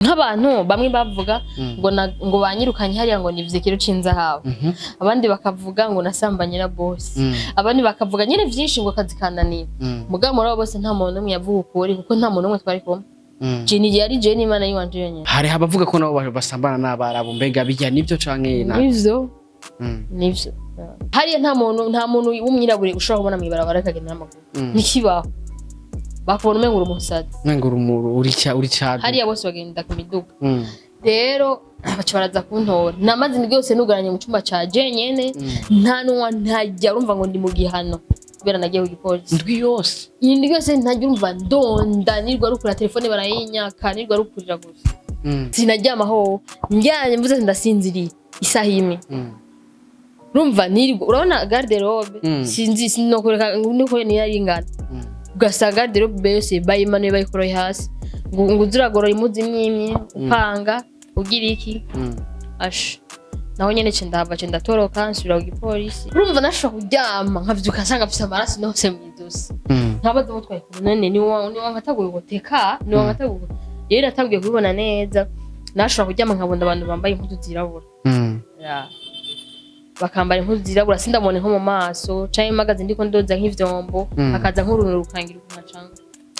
Nk'abantu bamwe bavuga ngo banyirukanye hariya ngo nivye ikiro c'inzahabu, abandi bakavuga ngo nasambanye na boss, abandi bakavuga nyine vyinshi ngo akazi kananiye. Mugabo muri abo bose nta muntu n'umwe yavuga ukuri, kuko nta muntu n'umwe twari kumwe. Jeni yari jeni, Imana yiwanje yonyene. Hari abavuga ko nabo basambana n'Abarabu. Mbega bijya nibyo canke na? Nivyo. Nivyo. Hariya nta muntu w'umwirabure ushobora kubona mw'ibarabara akagenda n'amaguru. Ntikibaho, bakubona umengo uri umusazi. Umengo uri uri ca. Hariya bose bagenda ku miduga. Rero baca baraza kuntora. Namaze indwi yose nugaranye mu cyumba ca jenyene, nta nuwa ntajya. Urumva ngo ndi mu gihano kubera nagiye ku gipolisi. Indwi yose? Indwi yose ntajya. Urumva ndonda nirwa rukura telefone barayinyaka, nirwa rukurira gusa. Sinaryamaho, ndyamye mvuze ati ndasinziriye isaha imwe. Urumva nirwa, urabona garde-robe, sinzi sinokureka niko niyo ari ingana. Ugasanga garde-robe yose bayimanuye, bayikoroye hasi, ngo uze uragorora impuzu imwe imwe, upanga, ugira iki. Asha, naho nyene ce ndahava, ce ndatoroka, nsubira ku gipolisi. Urumva nashobora kuryama nkavyuka nsanga mfise amaraso nose mw'izosi. Nkabaza abo twari kumwe: "None niwa nkataguye guteka, niwa nkataguye?" Rero natanguye kubibona neza, nashobora kuryama nkabona abantu bambaye impuzu zirabura. Ya. Bakambara impuzu zirabura, sindabone nko mu maso, canke mpagaze ndiko ndoza nk'ivyombo, hakaza nk'uruntu rukangira ukuntu acanga.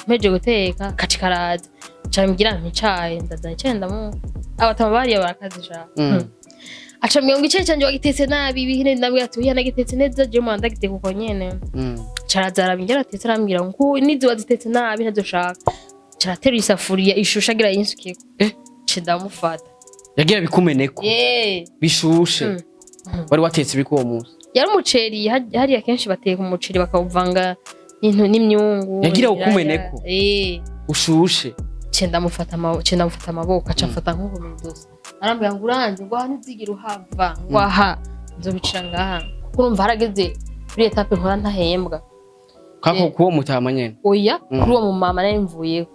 Mpejeje guteka, kaci karaza, ca mbwira nti icayi, ndazana icayi, ndamuha. Abatama bariya barakazi sha. Aca ambwira ngo icayi canje wagitetse nabi ibihine. Ndabwira ati: "Oya, nagitetse neza jewe, mwana ndagiteka uko nyene." Caraza araba ingene atetse, arambwira ngo nizo wazitetse nabi, ntazo shaka. Carateruye isafuriya ishushe, agira yinsukeko. Ce ndamufata. Yagira bikumeneko? Eh. Bishushe? Mm. Wari watetse ibiki uwo munsi? Yari umuceri. Hariya kenshi bateka umuceri bakawuvanga n'imyungu, Yagira ibiraya. ukumeneko? Eh. Ushushe? Ce ndamufata amaboko, aca amfata nko mu idosi, arambwira ngo uranze, ngo aha ntizigira uhava, ngo aha nzobicira ngaha, kuko urumva harageze kuri étape nkora ntahembwa. Kako? Kuwo mutama nyene? Oya, kuri uwo mumama nari mvuyeho.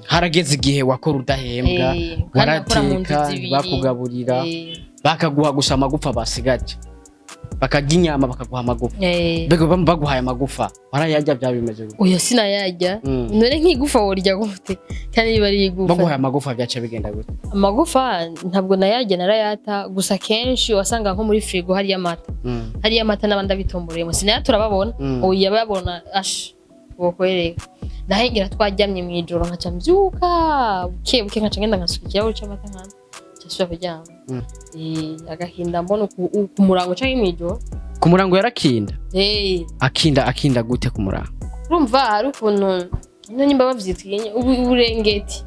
Harageze igihe wakora udahembwa? Eh, kandi nakora mu nzu Warateka, zibiri. bakugaburira, bakaguha gusa amagufa basigaje, bakarya inyama, bakaguha amagufa. Mbega baguhaye amagufa warayarya? Byaba bimeze gute? Oya, sinayarya. None nk'igufa worya gute kandi niba ari igufa? Baguhaye amagufa byaca bigenda gute? Amagufa ntabwo nayarya, narayata gusa. Kenshi wasanga nko muri frigo hariyo amata. Hariyo amata n'abandi abitomboreyemo, sinayatura babona. Oya, babona ash bokwereka ndahengera. Twaryamye mw'ijoro, nkaca mbyuka buke buke, nkaca ngenda nkasuka ikirahure c'amata, nkanywa, nca nsubira kuryama. Eh, agahinda mbona ku murango canke mw'ijoro. Ku murango yarakinda? Eh. Akinda, akinda gute ku murango? Urumva hari ukuntu ino nyimba bavyitwiye uburengeti,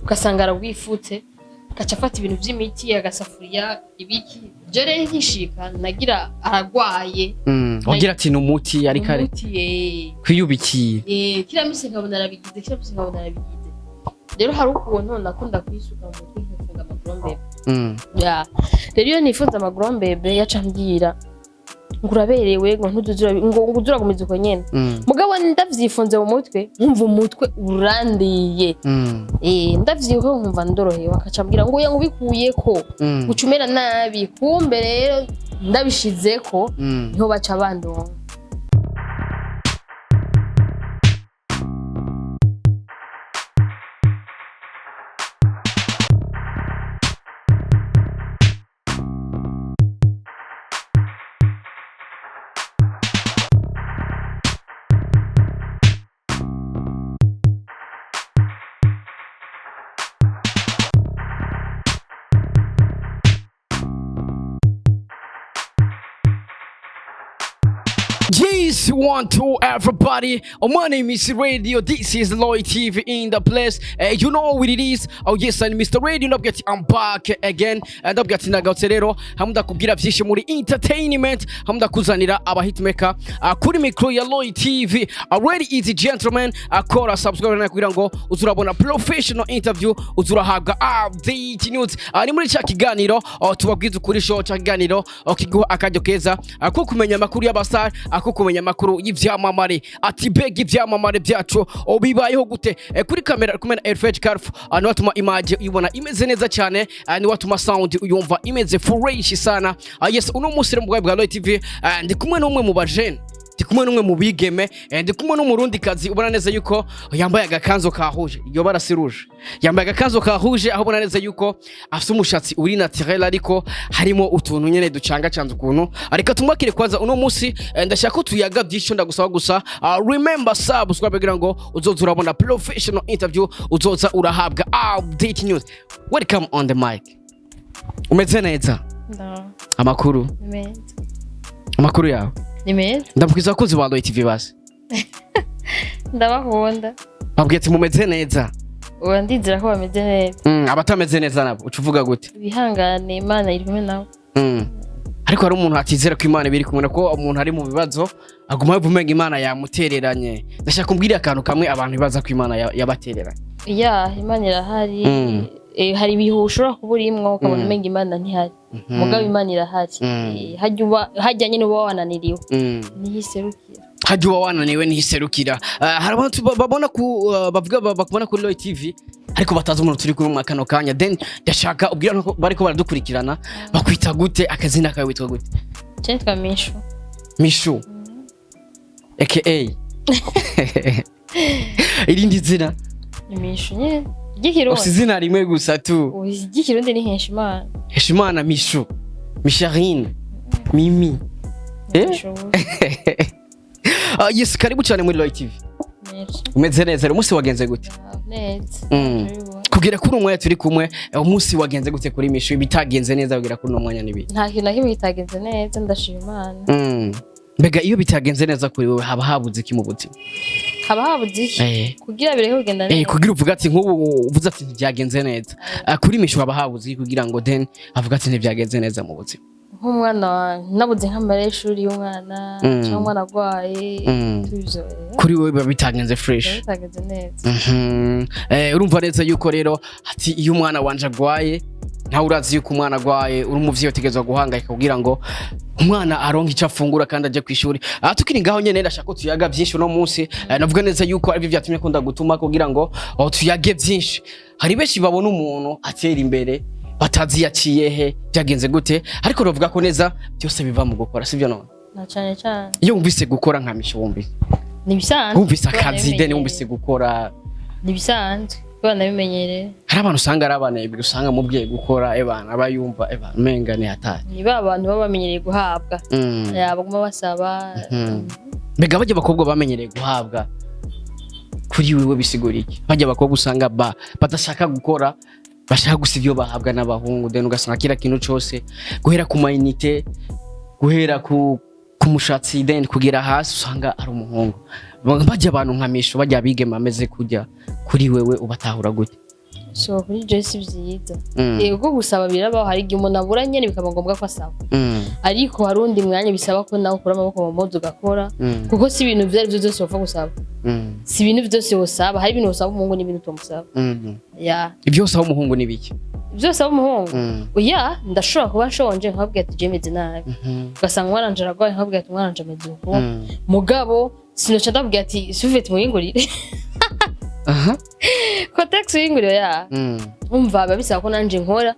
ugasanga arabwifutse, agaca afata ibintu vy'imiti, agasafuriya, ibiki. Je rero nkishika nagira aragwaye. Wagira ati ni umuti ariko ari Umuti, eh. kwiyubikira. Eh, kila misi nkabona arabigize, kila misi nkabona arabigize. Rero hari ukuntu nakunda kwisuka mu mutwe, nkifunga amaguru. Ya, rero iyo nifunze amaguru mbebe, yaca ambwira ngo uraberewe, ngo ntuzuzura, ngo uzuragumiza uko nyene. Mugabo ndavyifunze mu mutwe, nkumva umutwe urandiye. Eh, ndavyibuka nkumva ndorohewe, akaca ambwira ngo oya, ngo ubikuyeko uca umera nabi. Kumbe rero ndabishizeko niho baca bandonga. Yes, one, two, everybody. Oh, my name is Radio. This is Lloyd TV in the place. You know what it is. Oh, yes, and Mr. Radio. Ndabwira ati I'm back again. Ndabwira ati ndagarutse rero. Hamwe ndakubwira byinshi muri entertainment. Hamwe ndakuzanira aba hitmaker kuri micro ya Lloyd TV. Already is gentleman. Akora subscribe na kugira ngo uzurabona professional interview, uzurahabwa update news. Ni muri cya kiganiro tubabwiza ukuri show, cya kiganiro kiguha akaryo keza ko kumenya amakuru y'abastar, ko kumenya amakuru y'ivyamamare, ati bega ivyamamare byacu bibayeho gute? Kuri kamera ari kumwe na Elfred Carf, niwe atuma image uyibona imeze neza cyane, niwe atuma sound uyumva imeze fresh sana. Yes, uno munsi rero mu bwayi bwa Lloyd TV, ndi kumwe n'umwe mu bajene. Ndi kumwe n'umwe mu bigeme, ndi kumwe n'umurundi kazi ubona neza yuko yambaye agakanzo ka rouge, iryo bara si rouge. Yambaye agakanzo ka rouge, aho ubona neza yuko afite umushatsi uri naturel, ariko harimo utuntu nyene ducanga canze ukuntu. Ariko tumwakire kwanza uno munsi. Ndashaka ko tuyaga byinshi. Ndagusaba gusa, remember subscribe kugira ngo uzoza urabona professional interview, uzoza urahabwa update news. Welcome on the mic. Umeze neza? Ndaho. Amakuru? Ni meza. Amakuru yawe? Ni meza. Ndabwiza abakunzi ba Roy TV basi. Ndabakunda. Babwiye ati mumeze neza. Ubu ndizera ko bameze neza. Abatameze neza nabo uca uvuga gute? Bihangane, Imana iri kumwe nabo. Ariko hari umuntu atizera ko Imana biri kumwe, ko umuntu ari mu bibazo aguma yumva umenga Imana yamutereranye. Ndashaka kumbwira akantu kamwe abantu bibaza ko Imana yabatereranye. Ya, Imana irahari. Hari ibihe ushobora kuba urimwo ukabona umenga Imana ntihari, mugabo Imana irahari. Hajya hajya nyine uba wananiriwe, niho iserukira. Hajya uba wananiwe ntiserukira. Hari abantu babona ku bavuga bakubona kuri Roy TV ariko batazi umuntu turi kumwe kano kanya. Then ndashaka ubwira ko bariko baradukurikirana, bakwita gute? Akazina kawe witwa gute? Je nitwa Mishu. Mishu aka irindi zina? Ni Mishu nyine ry'ikirundi. Ufite izina rimwe gusa tu? Ubu ry'ikirundi ni Heshimana. Heshimana, Mishu, Misharine, Mimi, eh? Mishu. Yes, karibu cyane muri Roy TV. Merci. Umeze neza rero? Umunsi wagenze gute? Neza. Turabibona. Kugera kuri uno mwanya turi kumwe, umunsi wagenze gute kuri Mishu? Ibitagenze neza kugera kuri uno mwanya nibi? Nta kintu na kimwe kitagenze neza, ndashima Imana. Mbega iyo bitagenze neza kuri wewe, haba habuze iki mu buzima? Haba habuze iki kugira bireke kugenda neza? Kugira uvuga ati, nk'ubu uvuze ati ntibyagenze neza. Kuri Mishu haba habuze iki kugira ngo then avuga ati ntibyagenze neza mu buzima? Nk'umwana nabuze nk'amara y'ishuri y'umwana, cyangwa umwana arwaye, tubivyo. Kuri wewe biba bitagenze fresh? Biba bitagenze neza. Urumva neza yuko rero ati iyo umwana wanje agwaye, ntawe urazi yuko umwana agwaye, uri umuvyeyi utegerezwa guhangayika kugira ngo umwana aronke icyo afungura kandi aje kwishuri. Aha tukiri ngaho nyene, ndashaka ko tuyaga byinshi uno munsi. Navuga neza yuko aribyo vyatumye kunda gutuma kugira ngo aho tuyage byinshi. Hari benshi babona umuntu atera imbere batazi yaciye he, byagenze gute, ariko bavuga ko neza byose biva mu gukora, sivyo none? Na cane cane. Iyo wumvise gukora nka Mishu, wumvise Ni ibisanzwe. wumvise Kuba akazi, then nabimenyereye. wumvise gukora? Ni ibisanzwe kuba nabimenyereye. Hari abantu usanga ari abanebwe, usanga mubwiye gukora, ebana aba yumva ebana umenga ni hatari. Ni ba bantu baba bamenyereye guhabwa, ya, baguma basaba. Mbega bajya abakobwa bamenyereye guhabwa, kuri wewe bisigura iki? Bajya abakobwa usanga badashaka gukora, bashaka gusa ibyo bahabwa n'abahungu, then ugasanga kila kintu cose, guhera ku mayinite, guhera ku mushatsi, then kugera hasi, usanga ari umuhungu. Bajya abantu nka Mishu, bajya abigeme ameze kujya, kuri wewe ubatahura gute? So kuri je si vyiza. Yego, gusaba birabaho, hari igihe umuntu abura nyene bikaba ngombwa ko asaba, ariko hari undi mwanya bisaba ko nawe ukura amaboko mu mpuzu ugakora, kuko si ibintu ivyo ari vyo vyose wopfa gusaba. Si ibintu vyose wosaba. Hari ibintu wosaba umuhungu n'ibintu utomusaba. Ya. Ibyo usaba umuhungu ni biki? Ibyo usaba umuhungu? Mm. Oya, ndashobora kuba nshonje nkabwira ati je meze nabi, ugasanga umwana wanje aragwaye nkabwira ati umwana wanje ameze uku, mugabo sinoca ndabwira ati suveti muyingurire, Kotex uyingurire, ya. Umva, biba bisaba ko nanje nkora.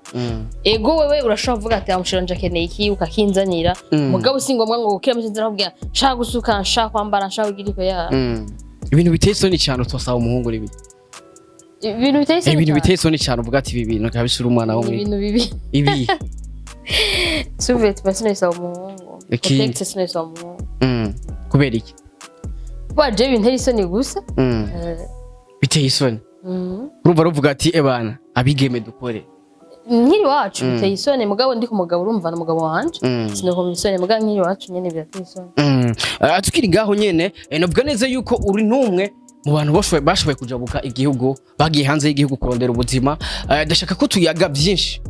Ego, wewe urashobora kuvuga ati amushira nje akeneye iki, ukakinzanira, mugabo si ngombwa ngo kila mtu nzira nshaka gusuka, nshaka kwambara, nshaka kugira iko, ya. Ibintu biteye isoni cyane utosaba umuhungu ni biki? Ibintu biteye isoni Ibintu cyane. biteye isoni cyane uvuga ati ibi bintu kabisa uri umwana wo Ni mu ibintu bibi. Ibi? Suveti ba sinayisaba umuhungu. Ikindi. Kotex sinayisaba umuhungu. Kubera iki? Kuba je bintera isoni gusa. Biteye isoni? Urumva ruvuga ati ebana abigeme dukore. Nkiri wacu biteye isoni, mugabo ndi ku mugabo, urumva n'umugabo wanje, sinokoma isoni, mugabo nkiri wacu nyene birateye isoni. Tukiri ngaho nyene, navuga neza yuko uri n'umwe mu bantu bashoboye kujabuka igihugu, bagiye hanze y'igihugu kurondera ubuzima. Ndashaka ko tuyaga byinshi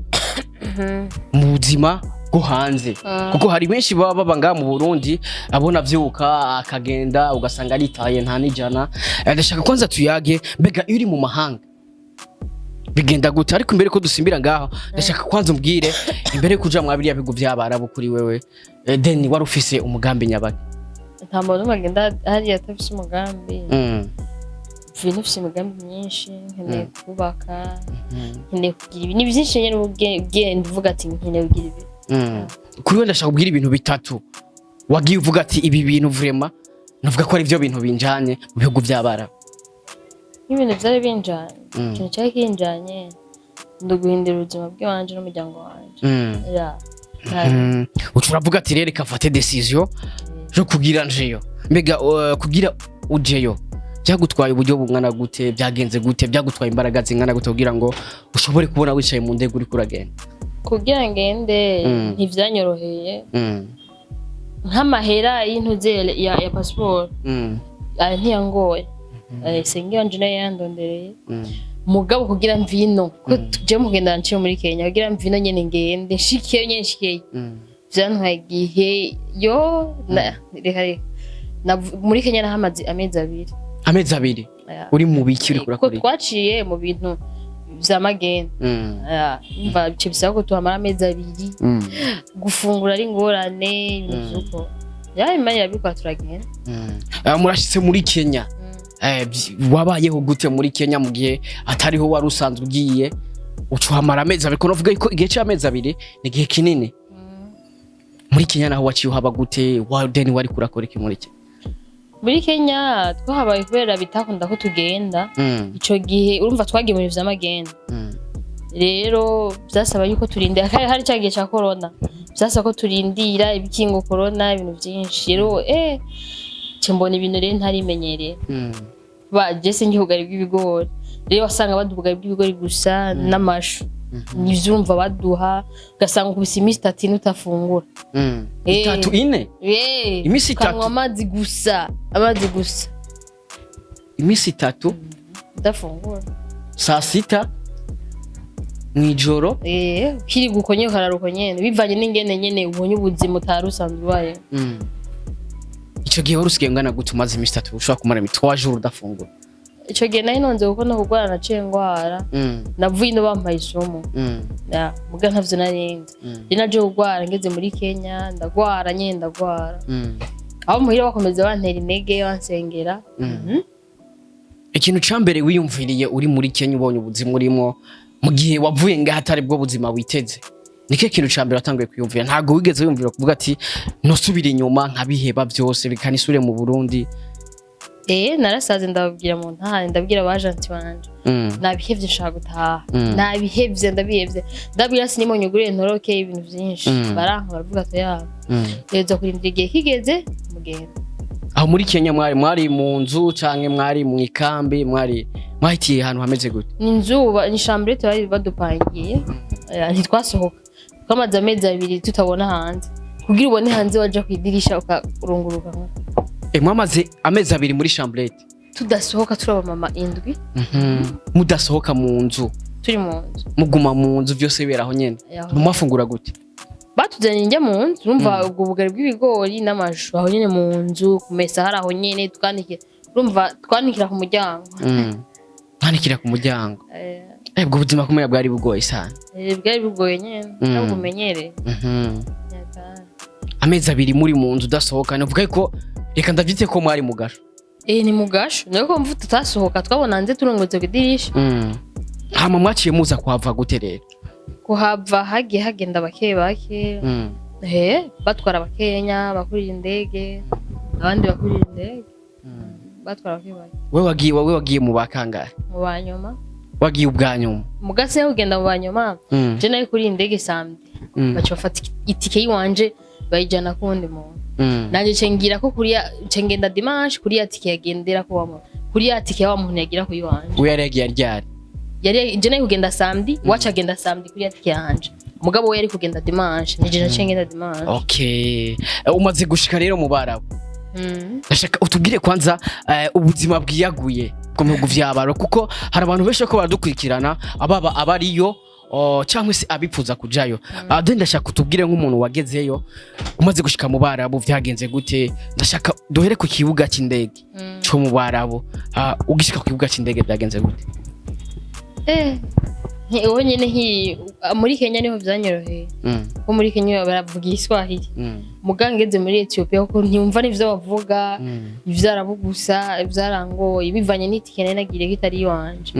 mu buzima bwo hanze, kuko hari benshi baba baba ngaha mu Burundi, abona avyuka akagenda ugasanga aritaye nta n'ijana. Ndashaka kwanza tuyage, mbega iyo uri mu mahanga bigenda gute? Ariko imbere ko dusimbira ngaho, ndashaka kwanza umbwire, imbere yo kuja mwa biriya bihugu vy'abarabu, kuri wewe, then wari ufise umugambi nyabaki? Nta muntu n'umwe agenda hariya atafise umugambi. Mvuye nufise imigambi myinshi: nkeneye kubaka, nkeneye kugira ibi, ni byinshi nyene. Uba ugenda uvuga ati nkeneye kugira ibi. Kuri we ndashaka kubwira ibintu bitatu wagiye uvuga ati ibi bintu vraiment. Navuga ko ari byo bintu binjanye mu bihugu by'Abarabu. Nk'ibintu vyari binjanye, ikintu cyari kinjanye ndi uguhindura ubuzima bw'iwanje n'umuryango wanje. Ya. Uca uravuga ati: "Rero reka mfate décision yo kugira njeyo." Mbega kugira ujeyo byagutwaye uburyo bungana gute? Byagenze gute? Byagutwaye imbaraga zingana gute kugira ngo ushobore kubona wicaye mu ndege uriko uragenda? Kugira ngende, ntivyanyoroheye. Nk'amahera y'intuze ya passport, aya ntiyangoye. Senge wanje nayo yandondereye. Mugabo kugira mvino, ko tuje mu kugenda nciye muri Kenya, kugira mvino nyene ngende nshikiyeyo nyene nshikiyeyo, vyantwaye igihe yo reka reka. Muri Kenya nahamaze amezi 2. Amezi 2? Aya. Uri mu biki? Uriko Kuko urakora iki? twaciye mu bintu vya magendo. Aya, umva bice bisaba ko tuhamara amezi 2. Gufungura ari ingorane, ibintu vy'uko ya Imana irabikora, turagenda. Murashitse muri Kenya. Wabayeho gute muri Kenya mu gihe atariho wari usanzwe ugiye, uca uhamara amezi 2? Ko novuga ko igihe c'amezi 2 ni igihe kinini muri Kenya, naho waciye uhaba gute? Wa deni wari kurakora iki muri Kenya? Muri Kenya twahabaye kubera bitakunda ko tugenda. Ico gihe urumva twagiye mu bintu vy'amagendo. Rero vyasaba yuko turindira, hari cya gihe ca corona, vyasaba ko turindira ibikingo corona, ibintu vyinshi. Rero ce mbona ibintu rero ntarimenyereye. Ba je sinjye ubugari bw'ibigori, rero wasanga baduha ubugari bw'ibigori gusa n'amashu, nivyumva baduha, ugasanga ukubise iminsi 3 ine utafungura. 3, 4? Iminsi 3? Ukanywa amazi gusa, amazi gusa. Iminsi 3? Udafungura. Saa sita mw'ijoro? Ukiri uko nyene, ukarara uko nyene, bivanye n'ingene nyene ubonye ubuzima utari usanzwe ubayeho. Ico gihe wari usigaye ungana gute, umaze iminsi 3, ushobora kumara 3 jours udafungura? Ico gihe nari nonze kuko no kurwara naciye ngwara. Navuye ino bampaye isomo. Ya, muga ntavyo narinzi. Rero naje kurwara ngeze muri Kenya, ndagwara nyene, ndagwara. Aho muhira bakomeza bantera intege, bansengera. Ikintu ca mbere wiyumviriye uri muri Kenya, ubonye ubuzima urimo mu gihe wavuye ngaho atari bwo buzima witeze, nike kintu ca mbere watanguye kwiyumvira? Ntabwo wigeze wiyumvira kuvuga ati: "Nosubira inyuma nkabiheba byose, bikanisubire mu Burundi"? Narasaze, ndababwira mu ntara, ndabwira abajanti banje: "Nabihevye, nshaka gutaha." Nabihevye, ndabihevye, ndabwira sinimonyugurire ntoroke, ibintu vyinshi. Baranka, baravuga ati: "Yabo reza kurindira igihe kigeze mugenda." Aho muri Kenya mwari mu nzu canke mwari mu ikambi? Mwari mwahitiye ahantu hameze gute? Ni inzu, ni chambrette bari badupangiye. Ntitwasohoka, twamaze amezi 2 tutabona hanze. Kugira ubone hanze waja kwidirisha ukarunguruka. Mwamaze amezi 2 muri chambrette? Tudasohoka, turi abamama 7. Mudasohoka mu nzu? Turi mu nzu. Muguma mu nzu, byose bibera aho nyene? Yaho. Mwafungura gute? Batuzanye njya mu nzu, urumva ubwo bugari bw'ibigori n'amashu aho nyene mu nzu, kumesa hari aho nyene, twanikira, urumva twanikira ku muryango. Mwanikira ku muryango? Ubwo buzima kumenya bwari bugoye sana. Bwari bugoye nyene, ntabwo umenyereye. Nyakare. Amezi 2 muri mu nzu udasohoka, nivuga ko reka ndavyite ko mwari mu gasho. Ni mu gasho, niyo ko mvu tutasohoka, twabona hanze turungutse ku idirisha. Hama mwaciye muza kuhava gute rero? Kuhava hagiye hagenda bake bake. He batwara abakenya bakurira indege, abandi bakurira indege, batwara bake bake. Wewe wagiye mu bakangahe? Mu banyuma. Wagiye ubwa nyuma? Mugase kugenda mu banyuma. Je nari kuri indege samedi, baca bafata itike yiwanje bayijana kuwundi muntu. Nanje ce ngira ko kuriya ce ngenda dimanche kuri ya tike yagendera ko wa muntu, kuri ya tike ya wa muntu yagira ku yiwanje. We yari yagiye ryari? Yari je nari kugenda samedi, waca agenda samedi kuri ya tike yanje, mugabo we yari kugenda dimanche, nije naciye ngenda dimanche. Okay. Umaze gushika rero mu Barabu, ndashaka utubwire kwanza ubuzima bwiyaguye bwo mu bihugu vy'Abarabu, kuko hari abantu benshi ko baradukurikirana, ababa abariyo cyangwa se abipfuza kujayo. Then ndashaka utubwire nk'umuntu wagezeyo, umaze gushika mu Barabu vyagenze gute? Ndashaka duhere ku kibuga c'indege co mu Barabu. Ugishika ku kibuga c'indege byagenze gute? Uwo nyene muri Kenya niho vyanyoroheye, ko muri Kenya baravuga Igiswahili. Muga ngeze muri Ethiopia, kuko ntiyumva n'ivyo bavuga, ivyarabu gusa vyarangoye, bivanye n'itike nari nagiriye ko itari iwanje.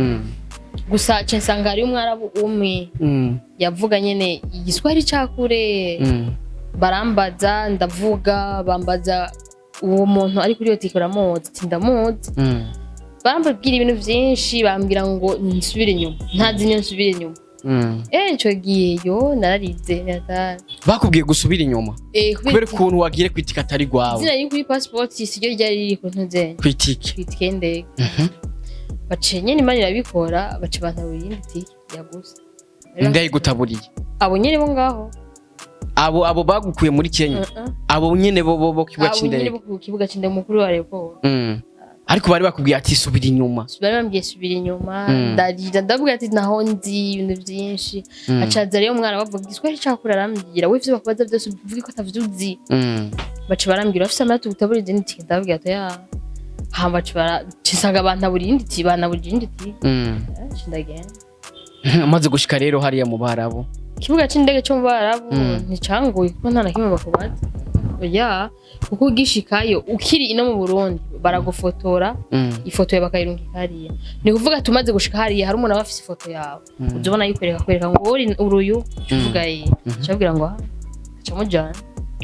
Gusa ce nsanga hariyo umwarabu umwe yavuga nyene Igiswahili ca kure. Barambaza ndavuga, bambaza Uwo muntu ari kuri iyo tike uramuzi? Ati: "Ndamuzi." Barambwira ibintu vyinshi, bambwira ngo nsubire inyuma, ntazi niyo nsubire inyuma. Ico gihe yo nararize natari. Bakubwiye gusubira inyuma? Kubera Kubera ukuntu wagiye ku itike atari rwawe? Izina riri kuri passport siryo ryari riri ku ntuzenya. Ku itike. Ku itike y'indege. Baciye nyene, Imana irabikora, baca bantabura iyindi tike yaguze. Ndayigutaburiye? Abo nyene bo ngaho. Abo bagukuye muri Kenya? Uh-uh. Abo nyene bo kibuga Abo nyene c'indege? bo ku kibuga c'indege, umukuru wa aéroport. Ariko bari bakubwiye ati: "Subira inyuma." Bari bambwiye subira inyuma. Ndarira, ndavuga ati naho nzi ibintu vyinshi. Acaza rero umwana bavuga igiswahili cakura, arambwira: "We, ivyo bakubaza vyose uvuge ko atavyo uzi." Baca barambwira: "Bafise amahera tugutabura izindi tike?" Ndababwira ati: "Ya." Hama baca bara cisanga bantabura iyindi tike, bantabura iyindi tike. Ndagenda. Amaze gushika rero hariya mu Barabu? Ikibuga c'indege co mu Barabu nticangoye, kuko nta na kimwe bakubaza, oya, kuko ugishikayo ukiri ino mu Burundi baragufotora. Ifoto yawe bakayirungika hariya. Ni kuvuga tumaze gushika hariya, hari umuntu aba afise ifoto yawe, uza ubona yikwereka, kwereka ngo uri uruyu, uvuga iyi, cabwira ngo aca mujana.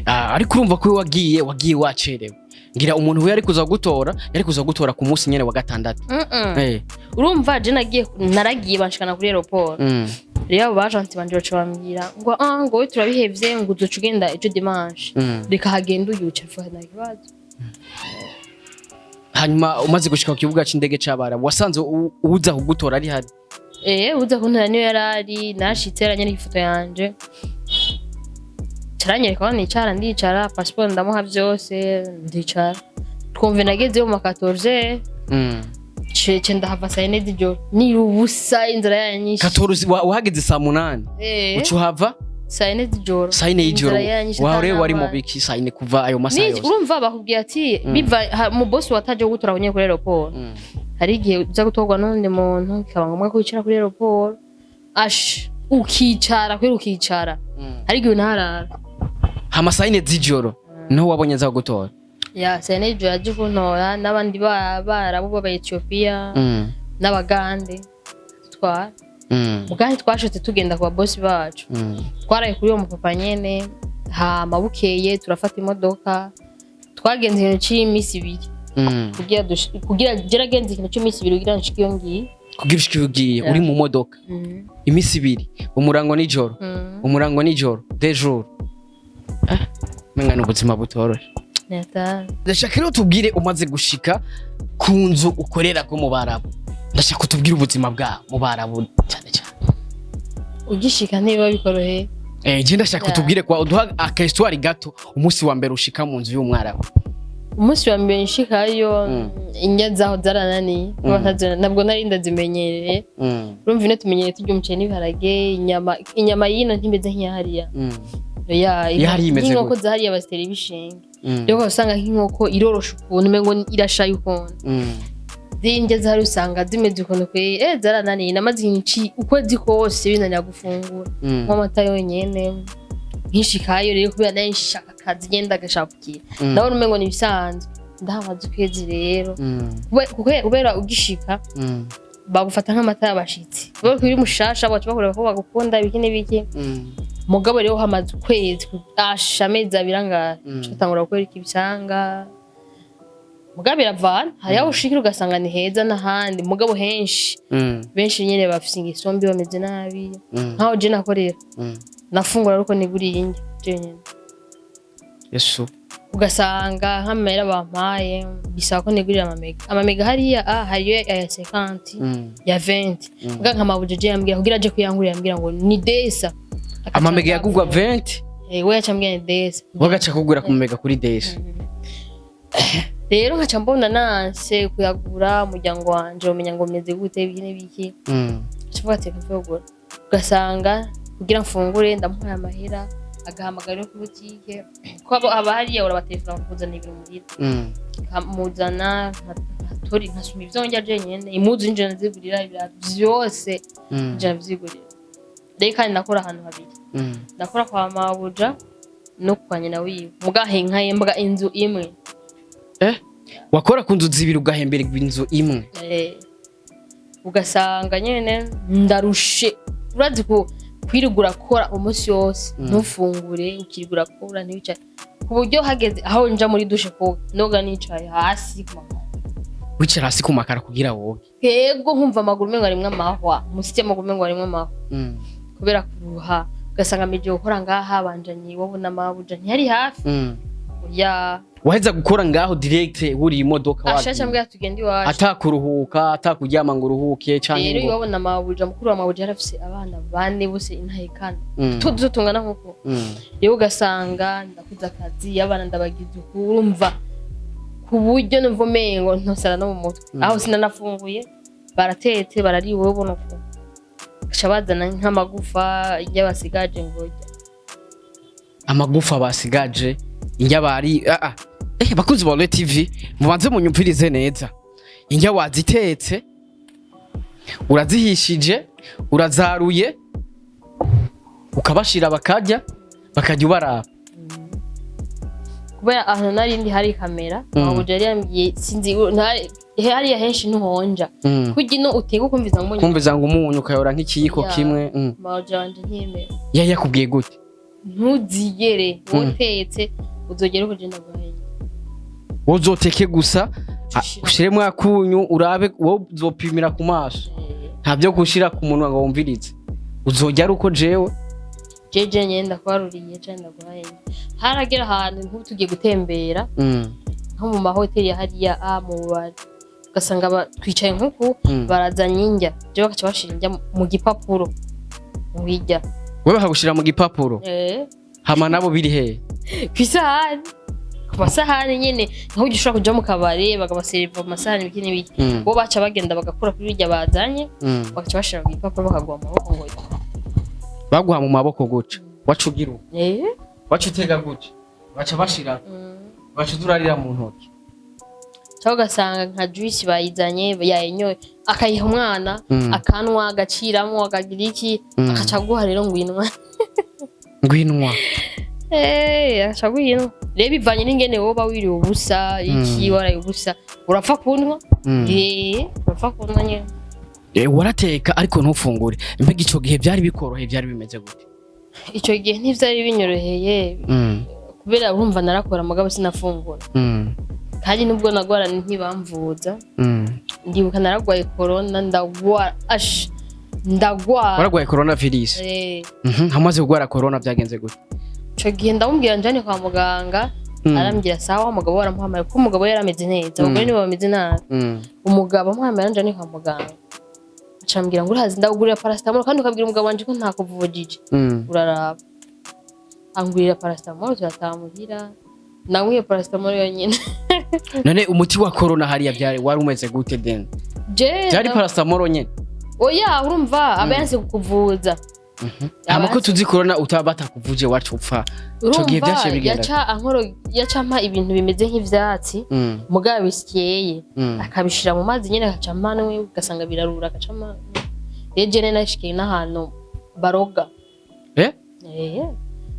Ah, ariko urumva ko wagiye wacerewe. Ngira umuntu we yari kuza gutora, yari kuza gutora ku munsi nyene wa gatandatu. Urumva je nagiye, naragiye banshikana kuri aéroport. Rero abo bajanti banje baca bambwira ngo: "Ah, ngo we turabihevye, ngo uzoca ugenda ejo dimanche." Reka hagenda uyu, uca mvuga nta kibazo. Hanyuma umaze gushika ku kibuga c'indege c'Abarabu, wasanze uza kugutora ari hari? Uza kuntora niyo yarari. Nashitse yaranyereka ifoto yanje, caranyereka aho nicara, ndicara, passport ndamuha vyose, ndicara. Twumve nagezeyo mu ma 14. Cece ndahava saa 4 z'ijoro, ni ubusa, inzara yanyishe. 14, wahageze saa 8? Eh. Uca uhava? Saa 4 z'ijoro. Saa 4 y'ijoro. Inzara yanyishe. Wawe wari mu Atan'amazi. biki saa 4 kuva ayo masaha yose? Urumva bakubwiye ati biva mu boss wataje gutora abonye kuri aéroport. Hari igihe uza gutorwa n'undi muntu, bikaba ngombwa ko wicara kuri aéroport, ash ukicara kwera ukicara. Hari igihe unaharara. Hama saa 4 z'ijoro niho wabonye aza kugutora? Ya, saa 4 y'ijoro yaje kuntora n'abandi Barabu b'aba Ethiopia n'Abagande twara. Ubwanjye twashotse tugenda ku babosi bacu. Twaraye kuri uwo mupapa nyene. Hama bukeye turafata imodoka, twagenze ikintu c'imisi 2 kugira jeragenze ikintu c'imisi 2 kugira nshike iyo ngiye. Kugira ushike iyo ugiye? Uri mu modoka imisi 2, umurango nijoro? Umurango nijoro, deux jours. Menga ni ubuzima butoroshe. Natali. Ndashaka rero tubwire, umaze gushika ku nzu ukorera ko mu Barabu, ndashaka utubwire ubuzima bwa mu Barabu cyane cyane. Ugishika ntibiba bikoroheye. Je ndashaka utubwire, kwa uduha aka histoire gato, umunsi wa mbere ushika mu nzu y'umwarabu. Umunsi wa mbere nshikayo, indya zaho zarananiye. Ntabwo nari ndazimenyereye. Urumva ino tumenyereye turya umuceri n'ibiharage, inyama. Inyama y'ino ntimeze nk'iyahariya. Ya. Iyahariya imeze Nk'inkoko gute? zahariya bazitera ibishinge. Rero usanga nk'inkoko iroroshe ukuntu, umengo irashaye ukuntu. Zindya zahari usanga zimeze ukuntu kwe. Zarananiye. Namaze ukwezi kose binanira gufungura, nk'amata yonyene. Nkishikayo rero, kubera nari nshaka akazi, ngenda gashapukira, ndabona umengo ni ibisanzwe. Ndahamaze ukwezi rero. Kubera ugishika bagufata nk'amata y'abashitsi, kubera ko uri mushasha, baca bakora ko bagukunda, ibiki n'ibiki. Mugabo rero hamaze ukwezi, asha amezi 2 angahe, utangura gukora ibisanga. Mugabo biravana, hari aho ushikira ugasanga ni heza n'ahandi. Mugabo henshi, benshi nyene bafise ingeso mbi, bameze nabi. Nkaho je nakorera, nafungura ariko niguriye indya jenyene. Yesu! Ugasanga nk'amahera bampaye bisaba ko nigurira amamega. Amamega hariya, hariyo aya 50, ya 20. Muga nka mabuja je yambwira kugira aje kuyangurira, yambwira ngo ni desa. Agaca Amamega yagugwa 20? Eh, we yaca ambwira ni desa. Wagaca kugura ku mega kuri desa? Rero nkaca mbona nanse kuyagura, umuryango wanje umenya ngo meze gute, ibiki n'ibiki. Nca ati reka kuyagura. Ugasanga kugira mfungure ndamuhaye amahera, agahamagara yo kuri butike, ko aba hariya urabatelefona bakakuzanira ibintu muhira. Nkamuzana, nkatori, nkasuma ivyo ndya jenyene. Impuzu ninje nazigurira, ibirato vyose nje navyigurira. Rero kandi nakora ahantu habiri. Ndakora kwa mabuja no kwa nyina wiwe, mugahe nkahembwa inzu imwe. Wakora ku nzu zibiri ugahemberwa inzu imwe? Ugasanga nyene ndarushe. Urazi ko kwirirwa urakora umunsi wose, ntufungure, ukirirwa urakora, ntiwicare. Ku buryo hageze aho nja muri douche koga, noga nicaye hasi ku makaro. Wicara hasi ku makara kugira woge? Yego, nkumva amaguru umengo arimwo amahwa, musi y'amaguru umengo arimwo amahwa kubera kuruha. Ugasanga meje gukora ngaha, banjanye iwabo n'amabuja, ntiyari hafi. Ya. Waheza gukora ngaho direct wuriye imodoka Ashaca wagiye? Mbwira tugende iwacu. Atakuruhuka, atakuryama ngo uruhuke canke Rero ngo iwabo n'amabuja, mukuru wa mabuja yarafise abana bane bose intahekana, tuzo tungana nkuko. Rero ugasanga ndakuze akazi, abana ndabagize uku, urumva ku buryo numva umengo ntosara no mu mutwe. Aho sinanafunguye, baratetse barariwe, ubona uko baca bazana nk'amagufa y'abasigaje ngo rya. Amagufa basigaje, indya bari bakunzi ba Royal TV, mubanze munyumvirize neza. Indya wazitetse, urazihishije, urazaruye, ukabashira bakarya, bakajya ubaraba. Kubera ahantu narindi hari kamera. Mabuja yari yambwiye, sinzi hariya henshi ntuhonja. Kurya ino uteka ukumviza ngo umunyu. Kumviza ngo umunyu, ukayora nk'ikiyiko kimwe. Mabuja wanje ntiyemera. Yari yakubwiye gute? Ntuzigere wotetse uzogere kugenda guhenya. Wowe uzoteke gusa, ushiremo akunyu urabe, wowe uzopimira ku maso, nta byo gushira ku munwa ngo wumvirize, uzojya ari uko jewe. Jeje nyene ndakubaruriye canke ndaguhenya. Haragera ahantu nk'ubu tugiye gutembera nko mu mahoteli ya hariya mu bubari, ugasanga twicaye nk'uku, barazanye indya, je bagaca bashira indya mu gipapuro ngwirya. Wewe bakagushira mu gipapuro? Eh. Hama nabo biri hehe? Kw'isahani, ku masahani nyene, nkaho ushobora kuja mu kabare bakabaseriva mu masahani, ibiki n'ibiki. Bo baca bagenda bagakura kuri birya bazanye, bagaca bashira mu gipapuro, bakaguha amaboko ngo Baguha mu maboko guca, waca ugira uko? Eh. Waca utega gutya, baca bashira, baca uzurarira mu ntoki. Cyangwa ugasanga nka juice bayizanye yayinyoye, akayiha umwana, akanwa, agaciramo, akagira iki, akaca aguha rero ngo inwa. Ngwinwa. Eh, agaca aguha inwa. Rero bivanye n'ingene woba wiriwe ubusa iki, waraye ubusa, urapfa kunywa. Eh, urapfa kunywa nyene. Eh, warateka ariko ntufungure. Mbega ico gihe byari bikoroheye, byari bimeze gute? Ico gihe ntivyari binyoroheye, kubera urumva narakora mugabo sinafungura. Kandi nubwo nagwara ntibamvuza. Ndibuka naragwaye corona, ndagwara, ash, ndagwara. Waragwaye coronavirus? Eh. Hamaze kugwara corona byagenze gute? Ico gihe ndamubwira njane kwa muganga. Arambwira sawa. Umugabo waramuhamagaye kuko umugabo yari ameze neza, abagore nibo bameze nabi. Umugabo amuhamagaye, njane kwa muganga, acambwira ngo urazi ndagurira paracetamol kandi ukabwira umugabo wanje ko ntakuvujije. Uraraba, angurira paracetamol, turataha muhira, nanywiye paracetamol yonyine. None umuti wa corona hariya byari wari umeze gute then? Je Byari paracetamol nyene? Oya, urumva aba yanse kukuvuza. Hama ko tuzi corona utaba batakuvuje wacu upfa, ico gihe Urumva byaciye bigenda? Yaca ankoro, yaca ampa ibintu bimeze nk'ivyatsi mugabo bisyeye, akabishira mu mazi nyene, agaca ampa, ugasanga birarura, agaca ampa. Rero jene nashikiye n'ahantu baroga. Eh? Eh,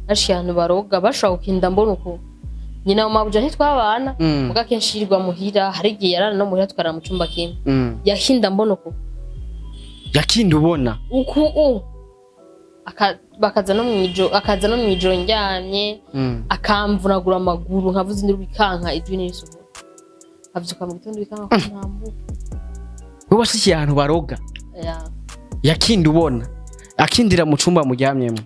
nashikiye ahantu baroga, bashobora gukinda mbona uko nyina wa mabuja, ntitwabana, muga kenshi yirirwa muhira, hari igihe yarara no muhira, tukarara mu cumba kimwe. Yahinda mbona uko. Yakinda ubona? Uku bakaza no mwijoro, akaza no mwijoro ndyamye, akamvunagura amaguru, nkavuza induru bikanka, ijwi n'irisohora, nkavyuka mu gitondo bikanka ko ntambuka. Wewe washikiye ahantu baroga? Ya. Yakinda ubona, akindira mu cumba muryamyemo?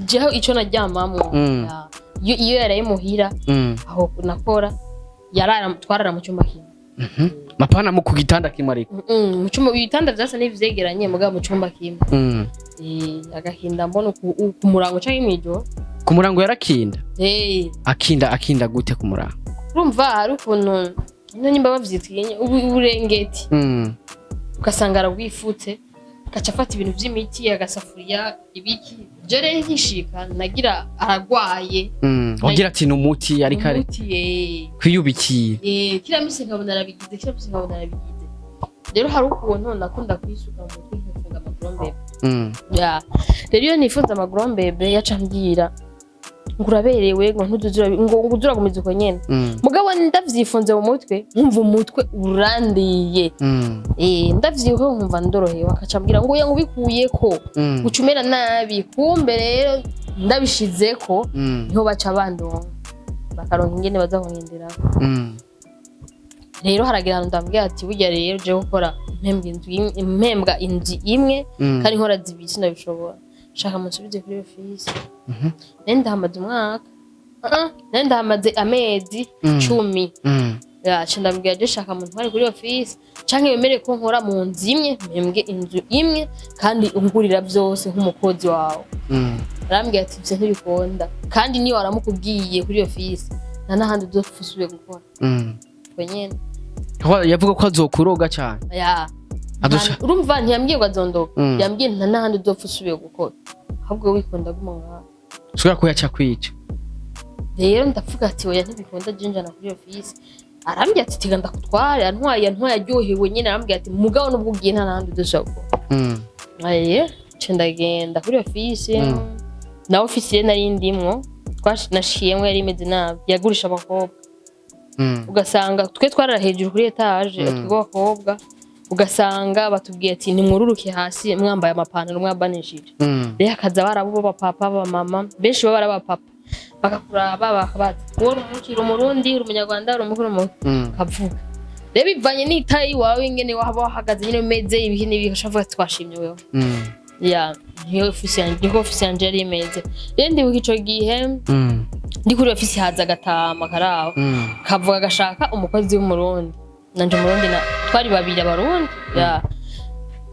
Jeho ico naryamamwo. Ya. Iyo yaraye muhira, aho nakora, yarara, twarara mu cyumba kimwe. Mapana mu ku gitanda kimwe ariko? Mu cyumba, ibitanda vyasa n'ivyegeranye, mugabo mu cyumba kimwe. Eh, agahinda mbona ku murango canke mw'ijoro. Ku murango yarakinda? Eh. Akinda, akinda gute ku murango? Urumva hari ukuntu ino nyimba bavyitwiye uburengeti, ugasanga arabwifutse, agaca afata ibintu vy'imiti, agasafuriya, ibiki. Je rero nkishika nagira aragwaye. Wagira ati ni umuti ariko ari Umuti, eh. kwiyubikiye. Eh, kila misi nkabona arabigize, kila misi nkabona arabigize. Rero hari ukuntu nakunda kwisuka mu mutwe, nkifunga amaguru. Ya, rero iyo nifunze amaguru mbebe, yaca ambwira ngo uraberewe, ngo ntuzuzura, ngo uzuragumiza uko nyene. Mugabo ndavyifunze mu mutwe, nkumva umutwe urandiye. Eh, ndavyibuka nkumva ndorohewe, akaca ambwira ngo oya, ngo ubikuyeko uca umera nabi. Kumbe rero ndabishizeko niho baca bandonga. Bakaronka ingene baza kungenderako. Rero haragira ahantu ndambwira ati: "Burya rero je gukora mpembwa inzu imwe, mpembwa inzu imwe kandi nkora zibiri, sinabishobora. Shaka munsubize kuri ofisi." Nari ndahamaze umwaka. Nari ndahamaze amezi 10. Yaca ndambwira: "Je shaka muntware kuri ofisi canke wemere ko nkora mu nzu imwe, mpembwe inzu imwe, kandi ungurira vyose nk'umukozi wawe." Arambwira ati: "Ivyo ntibikunda, kandi niyo waramukubwiye kuri ofisi, nta n'ahandi uzopfa usubiye gukora." Ubwo nyene. Yavuga ko azokuroga cyane. Ya. Urumva, ntiyambwiye ngo azondoga. Yambwiye: "Nta n'ahandi uzopfa usubiye gukora, ahubwo wikunda guma ngaho." Ushobora kuyaca kwica. Rero ndavuga ati: "Oya, ntibikunda, je njana kuri ofisi." Arambwira ati: "Tiga ndakutware." Antwaye aryohewe nyene. Arambwira ati: "Mugabo nubwo ugiye, nta n'ahandi uzoshobora gukora." Aye, nca ndagenda kuri ofisi. Na ofisi rero nari ndimwo, nashiyemwo, yari imeze nabi, yagurisha abakobwa. Ugasanga twe twarara hejuru kuri étage, twebwe abakobwa, ugasanga batubwiye ati: "Nimwururuke hasi mwambaye amapantaro mwabanishije." Rero hakaza barabu b'abapapa, b'abamama, benshi baba ari abapapa, bakakuraba bakabaza: "Wowe uri umuki? Uri Umurundi? Uri Umunyarwanda? Uri umukuru?" Kavuga rero bivanye n'itayi wawe, ingene waba wahagaze nyine, umeze ibihi n'ibihi, ugashavuga ati: "Twashimye wewe." Ya, niyo ofisi yanje, niko ofisi yanje yari imeze. Rero ndibuka ico gihe ndi kuri ofisi, haza agatama karaho, kavuga gashaka umukozi w'Umurundi. Nanje Umurundi na twari babiri Abarundi. Ya,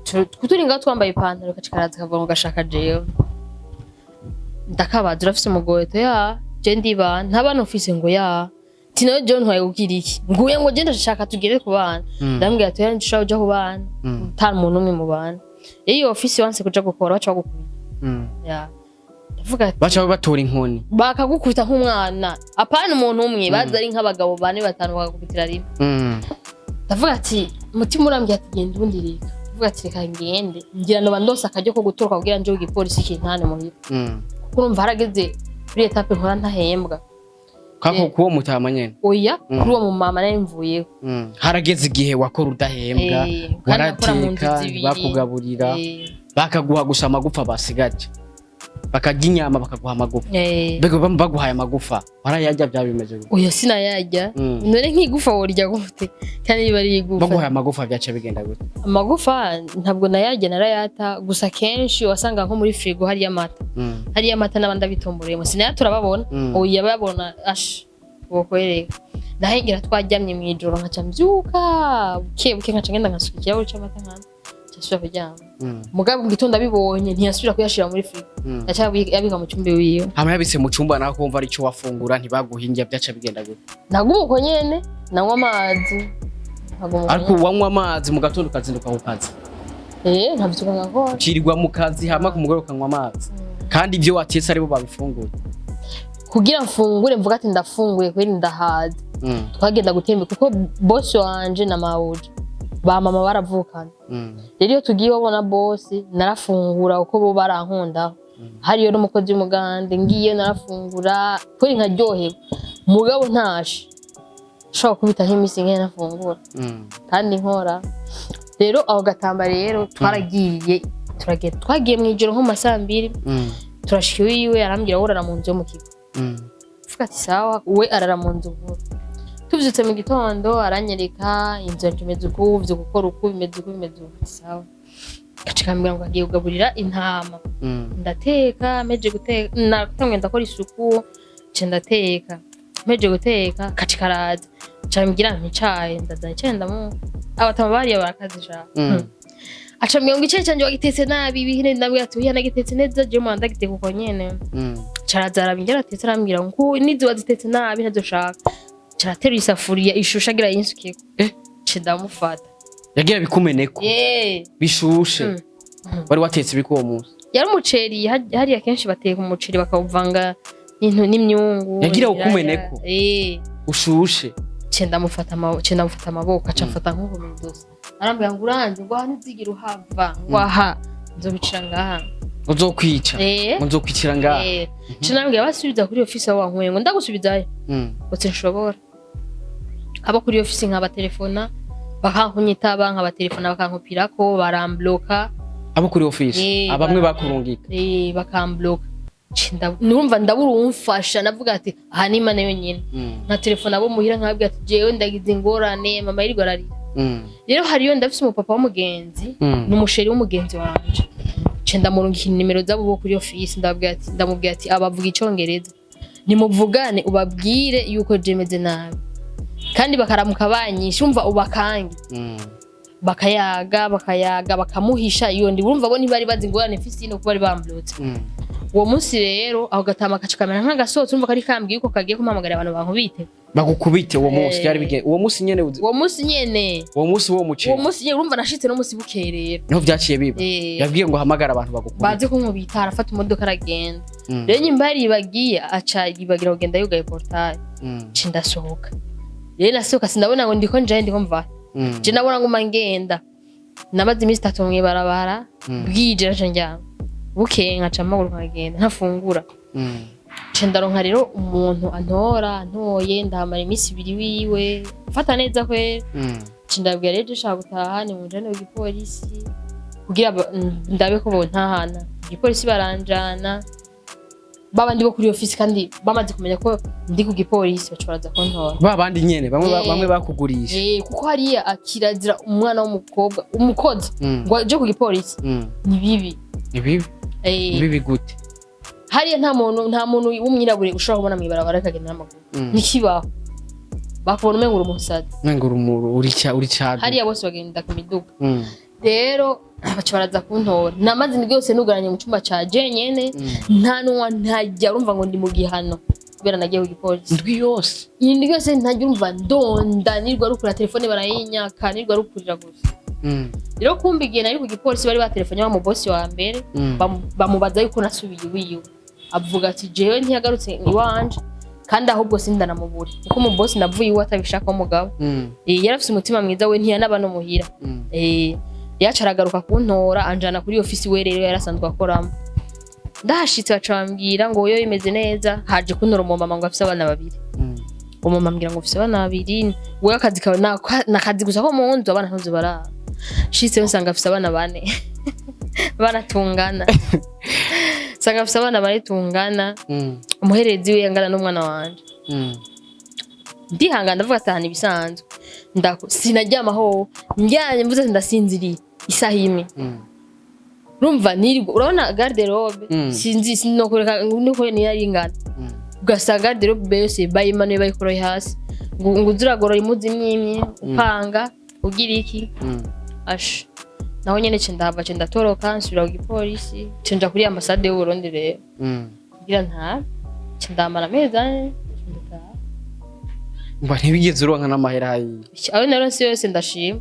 turi ngaho twambaye ipantaro, kaca karaza kavuga ngo gashaka jewe. Ndakabaza: "Urafise umugoto?" "Ya, je ndiba nta bana ufise?" Ngo: "Ya." Ati: "Nawe jewe ntwaye kugira iki?" Nguye ngo: "Je ndashaka tugere ku bana." Ndambwira ati: "Oya, ndashaka kuja ku bana, ata muntu umwe mu bana." Rero iyo ofisi wanse kuja gukora, baca bagukubita. Ya, ndavuga ati Baca batora inkoni. Bakagukubita nk'umwana, apana umuntu umwe, baza ari nk'abagabo bane, batanu, bakagukubitira rimwe. Ndavuga ati, umutima urambwira ati: "Genda ubundi reka." Ndavuga ati: "Reka ngende, ngira noba ndose akaryo ko gutoroka kugira nje igipolisi kintane muhira." Kuko urumva harageze kuri étape nkora ntahembwa. Kako kuwo mutama nyene? Oya, kuri uwo mumama nari mvuyeho. Harageze igihe wakora udahembwa. Eh, kandi nakora mu nzu Warateka, zibiri. bakugaburira, bakaguha gusa amagufa basigaje, bakarya inyama, bakaguha amagufa. Mbega baguhaye amagufa warayarya? Byaba bimeze gute? Oya, sinayarya. None nk'igufa worya gute kandi riba ari igufa? Baguhaye amagufa byaca bigenda gute? Amagufa ntabwo nayarya, narayata gusa. Kenshi wasanga nko muri frigo hariyo amata, hariyo amata n'abandi abitomboreyemo, sinayatura babona. Oya, babona ash bokwereka. Ndahengera twaryamye mw'ijoro, nkaca mbyuka buke buke, nkaca ngenda nkasuka ikirahure c'amata, nkanywa, nca nsubira kuryama. Mugabo mu gitondo abibonye, ntiyasubira kuyashira muri frigo. Yaca yabika mu cyumba wiwe. Hama yabitse mu cyumba, naho kumva ari cyo wafungura, ntibaguha indya, byaca bigenda gute? Naguma uko nyene, nanywa amazi, nkaguma uko Ariko nyene. wanywa amazi mu gatondo, ukazinduka ku kazi? Eh, nkavyuka ngakora. Ucirirwa mu kazi, hama ku mugoroba ukanywa amazi, kandi ibyo watetse aribo babifunguye? Kugira mfungure mvuga ati ndafunguye kweri, ndahaze, twagenda gutembera, kuko bosi wanje na mawuja ba mama baravukana. Rero iyo tugiye babona bosi, narafungura kuko bo barankundaho. Hariyo n'umukozi w'umugande, ngiye narafungura kweri nkaryoherwa. Mugabo ntashe nshobora kubita nk'imisi nke nafungura kandi nkora. Rero aho gatamba rero twaragiye, turagenda, twagiye mu ijoro nko mu ma 2:00. Turashika iwiwe, arambwira: "Wowe urara mu nzu yo mu kigo." Mvuga ati: "Sawa." We arara mu nzu nkuru. Tuvyutse mu gitondo, aranyereka inzu yanje imeze uku, uvyo gukora uku, bimeze uku, bimeze uku. Ati: "Sawa." Gaca kambwira ngo agiye kugaburira intama. Ndateka, mpeje guteka, natanguye ndakora isuku, nca ndateka. Mpeje guteka, kaca karaza, nca mbwira mpa icayi, ndazana icayi, ndamuha. Abatama bariya barakazishaka. Aca ambwira ngo: "Icayi canje wagitetse nabi." Ibihine, ndambwira ati: "Oya, nagitetse neza, jewe muhanda ndagiteka uko nyene." Caraza araba ingene atetse, arambwira ngo nizi wazitetse nabi, ntazoshaka. Carateruye isafuriya ishushe, agira yinsukeko. Nca ndamufata. Yagira bikumeneko? Bishushe? Wari watetse ibiki uwo munsi? Yari umuceri. Hariya kenshi bateka umuceri bakawuvanga n'imyungu, Yagira ibiraya. ukumeneko? Eh. Ushushe? Nca ndamufata amaboko, aca amfata nko mu idosi, arambwira ngo: "Uranze," ngo: "aha ntuzigira uhava," ngo: "aha nzobicira ngaha." Uzokwica? Eh. Ngo nzokwicira ngaha? Eh. Nca ndamubwira: "Basubiza kuri ofisi aho wankuye," ngo: "Ndagusubizayo." Ngo: "Sinshobora." Abo kuri ofisi nkabatelefona bakankunyitaba, nkabatelefona bakankupirako, barambloka. Abo kuri ofisi? Eh. Abamwe bakurungika? Eh, bakambloka. Nurumva ndabura uwumfasha. Navuga ati aha ni Imana yonyine. Nka telefone abo muhira, nkababwira ati jewe ndagize ingorane, mama yirirwa ararira. Rero hariyo, ndafise umupapa w'umugenzi, ni umuchéri w'umugenzi wanje. Nce ndamurungikira nimero zabo bo kuri ofisi, ndababwira ati, ndamubwira ati abavuga icongereza, nimuvugane, ubabwire yuko je meze nabi, kandi bakaramuka banyishe, umva ubakange. Bakayaga, bakayaga, bakamuhisha iyo ndi. Urumva bo ntibari bazi ingorane mfise ino, kuko bari bamblotse. Uwo munsi rero aho gatama kaca kamera nk'agasohotse, urumva kari kambwiye yuko kagiye kumpamagara abantu bankubite. Bagukubite uwo munsi? Eh. Byari bigenze uwo munsi nyene Uwo munsi nyene. Uwo munsi wo Uwo muceri? munsi nyene. Urumva nashitse no munsi bukeye rero. Niho vyaciye biba? Eh. Yabwiye ngo hamagara abantu bagukubite? Baze kunkubita, arafata imodoka aragenda. Rero nyimba yaribagiye, aca yibagira kugenda yugaye portail. Nca ndasohoka. Rero nasohoka sindabona ngo ndiko njaye, ndiko mva. Je nabona nguma ngenda. Namaze iminsi 3 mw'ibarabara. Bwije naca ndyama, bukeye nkaca mpaguruka nkagenda, ntafungura. Nca ndaronka rero umuntu antora, antoye ndahamara iminsi 2 wiwe, mfata neza kwera. Nca ndabwira rero dushaka gutaha, nimunjane ku gipolisi kugira ndabe ko bontahana. Igipolisi baranjana, babandi bo kuri ofisi, kandi bamaze kumenya ko ndi ku gipolisi, baca baraza kuntora. Ba bandi nyene bamwe Eh. bamwe bakugurisha? Eh, kuko hariya kirazira umwana w'umukobwa umukozi ngo aje ku gipolisi. Ni bibi. Ni bibi? Eh. Ni bibi gute? Hariya nta muntu w'umwirabure ushobora kubona mw'ibarabara akagenda n'amaguru. Ntikibaho, bakubona umengo uri umusazi. Mwengo uri cadu. Hariya bose bagenda ku miduga. Rero baca baraza kuntora. Namaze indwi yose nugaranye mu cyumba ca jenyene, nta nuwa ntajya. Urumva ngo ndi mu gihano kubera nagiye ku gipolisi. Indwi yose? Indwi yose ntajya. Urumva ndonda, nirwa rukura telefone barayinyaka, nirwa rukurira gusa. Rero kumva igihe nari ku gipolisi bari batelefone wa mubosi wa mbere, bamubaza yuko nasubiye iwiwe, avuga ati jewe ntiyagarutse iwanje, kandi ahubwo sindanamubure, kuko umubosi navuye iwe atabishaka w'umugabo. Yari afise umutima mwiza, we ntiyanaba no muhira. Yaca aragaruka kuntora, anjana kuri ofisi we rero yarasanzwe akoramo. Ndahashitse baca bambwira ngo yo bimeze neza, haje kuntora umumama ngo afise abana babiri. Umumama ambwira ngo ufise abana babiri, wewe akazi kawe nakazi gusa ko mu nzu, abana ntuzi baraba. Shitse nsanga afise abana bane, bana tungana, nsanga afise abana bane tungana. Umuherezi we angana n'umwana wanje. Ndihangana, ndavuga ati aha ibisanzwe. Ndako sinaryamaho, ndyamye mvuze ati ndasinziriye isaha imwe. Urumva nirirwa, urabona garde-robe, sinzi sinokureka nuko niyo ari ingana, ugasanga garde-robe yose bayimanuye, bayikoroye hasi, ngo uze uragorora impuzu imwe imwe, upanga, ugira iki. Asha naho nyene ce ndahava, ce ndatoroka, nsubira ku gipolisi, ce nja kuri ambasade y'u Burundi rero kugira nta ce ndamara amezi 4, ce ndataha. Mba ntibigeze uronka n'amahera hariya? Ayo naronse yose ndashima.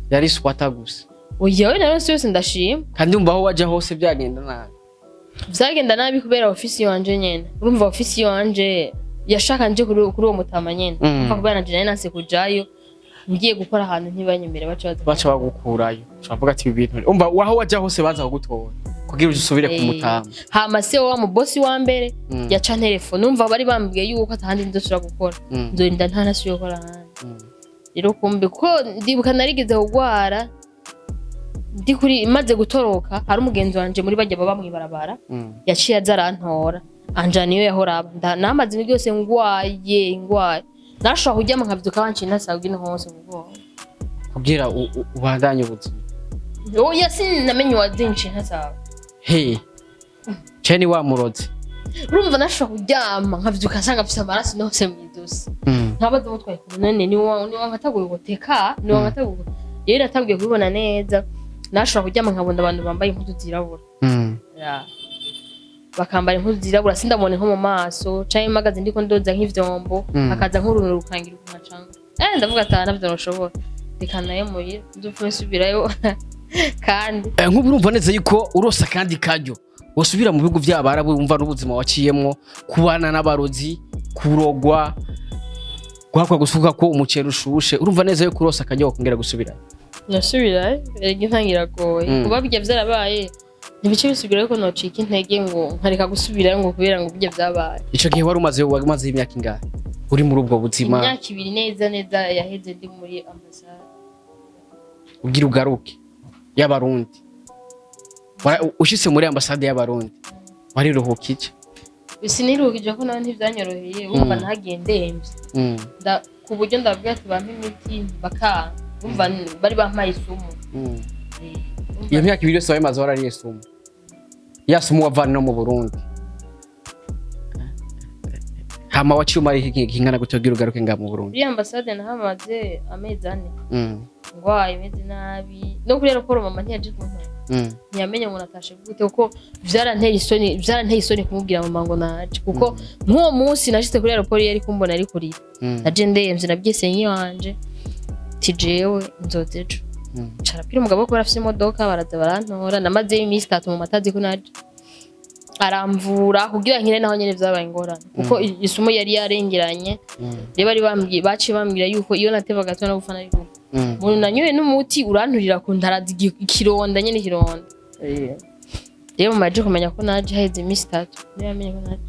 Yari swata gusa? Oya, ayo naronse yose ndashima. Kandi umva aho waja hose byagenda nabi? Vyagenda nabi kubera ofisi yanje nyene. Urumva ofisi yanje yashaka nje kuri uwo mutama nyene. Umva kubera nanje nari nanse kujayo, ngiye gukora ahantu ntibanyemere, baca baza Baca bagukurayo, uravuga ati ibi bintu, umva aho waja hose baza kugutora kugira usubire ku mutama. Hama se wa mubosi wa mbere yaca telefone. Umva bari bambwiye yuko atahandi nzosubira gukora, nzorinda nta nasubiye gukora ahandi. Rero kumbe ko ndibuka narigeze kugwara ndi kuri, maze gutoroka, hari umugenzi wanje muri bajya baba mw'ibarabara, yaciye aza arantora, anjana iyo yahora aba. Namaze indwi yose ngwaye, ngwaye, narashobora kuryama nkavyuka banciye intasabwa ino hose mu bwoba. Kugira ubandanye ubuzima? Oya, sinamenye uwazinciye intasabwa. He ceni wa murozi? Urumva nashobora kuryama nkavyuka nsanga mfise amaraso hose mw'izosi. Nkabaza uwo twari kumwe, none ni wa nkataguye guteka, ni wa nkataguye. Rero natanguye kubibona neza, nashobora kuryama nkabona abantu bambaye impuzu zirabura. Ya. Bakambara impuzu zirabura, sindabone nko mu maso, canke mpagaze ndiko ndoza nk'ivyombo, hakaza nk'uruntu rukangira ukuntu acanga, ndavuga ati aha navyo nshobora, reka nayo muhira nzopfume nsubirayo kandi. Nk'ubu urumva neza yuko urosa kandi karyo wosubira mu bihugu by'abarabu, wumva n'ubuzima waciyemwo, kubana n'abarozi, kurogwa, guhakwa gusuka ko umuceri ushushe, urumva neza yuko urosa akaryo wakongera gusubirayo? Nasubirayo, erega intango iragoye. Kuba bijya vyarabaye ntibice bisubira yuko nocika intege ngo nkareka gusubirayo ngo kubera ngo bijya vyabaye. Ico gihe wari umaze imyaka ingahe uri muri ubwo buzima? Imyaka 2 neza neza yaheze ndi muri ambasade. Ugira ugaruke y'abarundi, ushitse muri ambasade y'abarundi wariruhuka iki? Sinirukije ko nawe ntivyanyoroheye. Urumva, nahagiye ndemvye. Ku buryo ndababwira ati bampe imiti, bakanga. Urumva, bari bampaye isumu. Urumva. Iyo myaka 2 yose wayimaze warariye sumu, ya sumu wavana no mu Burundi. Hama waciye umara iki kingana gute kugira ugaruke ngaha mu Burundi? Kuri ambasade nahamaze amezi 4. Ngwaye, meze nabi, no kuri aéroport mama ntiyaje kuntora. Ntiyamenye ngo natashe gute, kuko vyaranteye isoni kumubwira mama ngo naje, kuko nk'uwo munsi nashitse kuri aéroport yari kumbona ari kurira. Naje ndemvye, nabwiye senyi wanje ti jewe nzoza ejo. Carabwira umugabo ko barafise imodoka, baraza barantora. Namazeyo iminsi 3 mu matazi ko naje aramvura kugira nkire. Naho nyene vyabaye ingorane, kuko isumu yari yarengeranye. Rero bari bambwiye, baciye bambwira yuko iyo nateba gato no gupfa nari gupfa. Umuntu nanyoye n'umuti uranturira ku ntarazi, ikironda nyene, ikironda. Rero mumaje kumenya ko naje haheze iminsi 3, niyo yamenye ko naje.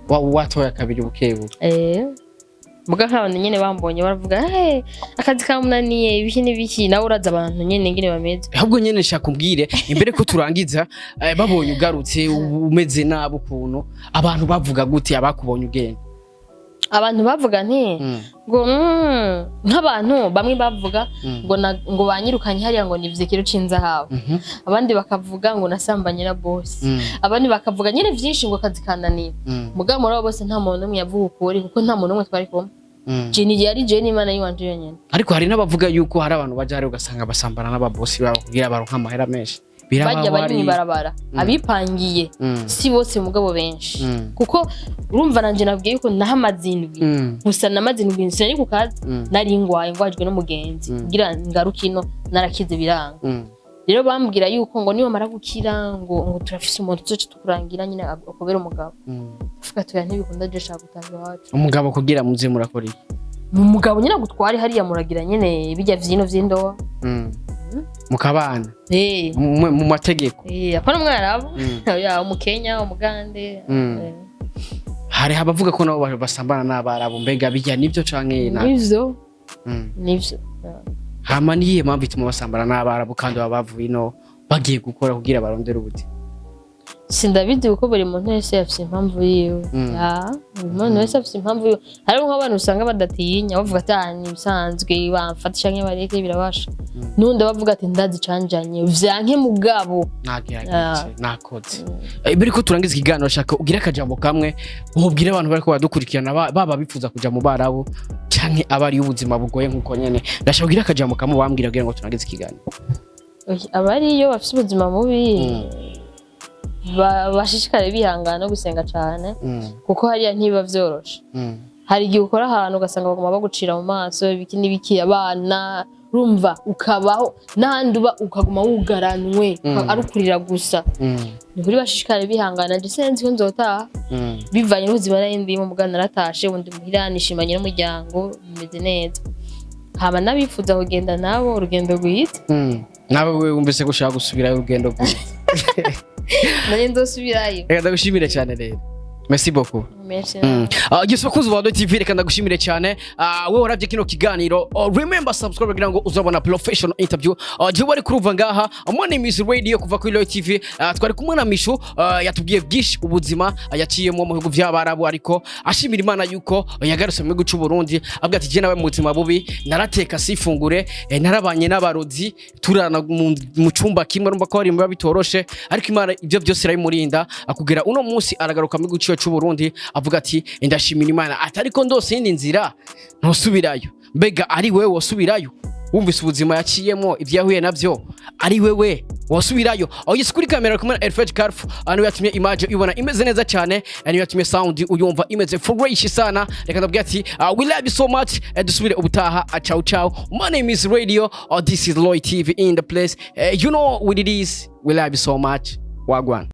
Watoye akabiri buke buke. Muga nk'abantu nyene bambonye baravuga: "Hey, akazi kamunaniye, ibiki n'ibiki." Nawe uraza abantu nyene ngene bameze. Ahubwo nyene nshaka umbwire imbere ko turangiza, babonye ugarutse umeze nabi, ukuntu abantu bavuga gute, abakubonye ugenda? Abantu bavuga nti ngo nk'abantu bamwe bavuga ngo ngo banyirukanye hariya ngo nivye ikiro c'inzahabu, abandi bakavuga ngo nasambanye na boss, abandi bakavuga nyene vyinshi ngo akazi kananiye. Mugabo muri abo bose nta muntu n'umwe yavuga ukuri, kuko nta muntu n'umwe twari kumwe. Jeni yari jeni Imana yiwanje yonyene. Ariko hari n'abavuga yuko hari abantu baja hariya ugasanga basambana n'ababosi babo kugira baronke amahera menshi. Bajya Birabaho bari hariya. mw'ibarabara abipangiye, si bose mugabo benshi. Kuko urumva nanje nabwiye yuko nahamaze indwi gusa, namaze indwi sinari ku kazi. Nari ngwaye, ngwajwe n'umugenzi kugira ngaruke ino narakize, biranga. Rero bambwira yuko ngo niwamara gukira ngo turafise umuntu tuzoca tukurangira nyine akubera umugabo. Tuvuga tuya ntibikunda, je shaka gutaha iwacu. Umugabo kugira muze murakora iki? Mu mugabo nyine agutware hariya, muragira nyine bijya vyino vy'indoa. Mukabana mu mategeko. Apana umwarabu ya umukenya, umugande. Hari abavuga ko nabo basambana n'abarabu, mbega bijya nibyo canke na? Nivyo. Nivyo. Hama niyihe mpamvu ituma basambana n'abarabu kandi baba bavuye ino bagiye gukora kugira barondere ubuti? Sindabizi, kuko buri muntu wese afise impamvu yiwe. Ya, buri muntu wese afise impamvu yiwe. Hariho nk'abantu usanga badatinya, bavuga ati: "Ah, ni ibisanzwe, bamfata canke bareke, birabasha." N'undi bavuga ati: "Ndazi canjanye vyanke mugabo." Nagerageje, nakoze. Mbere ko turangiza ikiganiro, shaka ugire akajambo kamwe wobwira abantu bariko baradukurikirana, baba bifuza kuja mu barabu canke abari ubuzima bugoye nkuko nyene. Ndashaka ugire akajambo kamwe wambwira kugira ngo turangize ikiganiro. Oya, abariyo bafise ubuzima bubi bashishikare bihangana no gusenga cane, kuko hariya ntibiba vyoroshe. Hari igihe ukora ahantu ugasanga baguma bagucira mu maso, ibiki n'ibiki, abana, urumva, ukabaho n'ahandi uba ukaguma wugaranwe, ari ukurira gusa. Ni kuri bashishikare bihangana. Nje sinzi ko nzotaha, bivanye n'ubuzima nari ndimo, mugabo naratashe, ubundi muhira nishimanye n'umuryango, bimeze neza. Hama n'abifuza kugenda nabo, urugendo rwiza. Nawe we wumvise ko ushaka gusubirayo, urugendo rwiza. Nanjye nzosubirayo. Reka ndagushimire cyane rero, merci beaucoup. Merci. Yes, bakunzi ba Royal TV, reka ndagushimire cyane. Wewe waravye kino kiganiro. Remember subscribe kugira ngo uzabona professional interview. Jewe wari kuruva ngaha. My name is Radio kuva kuri Royal TV. Twari kumwe na Mishu, yatubwiye byinshi ubuzima yaciyemo mu bihugu by'Abarabu, ariko ashimira Imana yuko yagarutse mu gihugu cy'u Burundi. Avuga ati: "Je nawe mu buzima bubi, narateka sifungure, narabanye n'abarozi, turana mu cyumba kimwe." Urumva ko hari biba bitoroshe, ariko Imana ibyo byose irabimurinda akugera uno munsi aragaruka mu gihugu ciwe cy'u Burundi. Avuga ati: "Ndashimira Imana," ati: "Ariko ndose iyindi nzira ntusubirayo." Mbega ari wewe wosubirayo? Wumvise ubuzima yaciyemo, ibyo yahuye navyo, ari wewe wasubirayo? Aho yise kuri kamera kumwe na Elfred Carf, niwe yatumye image uyibona imeze neza cyane, niwe yatumye sound uyumva imeze fresh sana. Reka ndabwira ati we love you so much. Dusubire ubutaha. Ciao ciao. My name is Radio. This is Loy TV in the place. You know what it is. We love you so much. Wagwan.